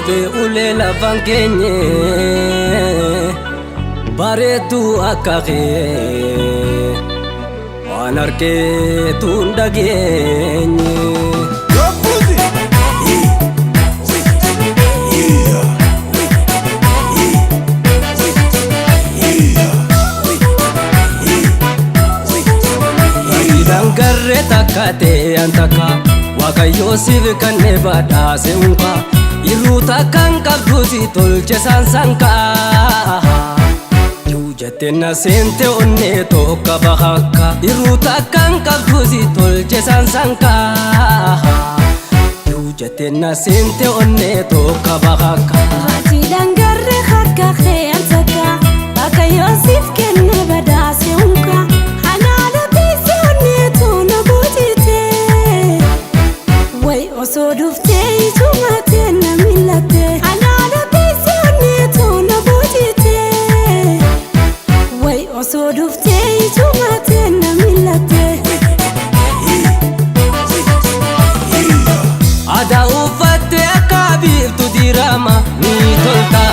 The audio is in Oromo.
Dhufe ulee lafaan keenye bareedduu akka kee waan argeetu hin dhageenye. Garree takka ta'e an takka Waaqayyoo siif kenne badhaase unka irruu takkaan qabduuti tolche saansankaa. Jettee na seente onnee tokko bakakka irruu takkaan qabduuti tolche saansankaa. Jettee na seente onnee tokko bakakka. Rajiidhaan garree harka kee an takka Waaqayyoo siif kenne badhaase unka halaala teessee onneetu na boojite. Way osoo dhuftee ijuma na milatte halaala teessee onneetu na boojite. Way osoo dhuftee ijuma na milatte. Aadaa uffattee akka biiftuu dirama ni tolta.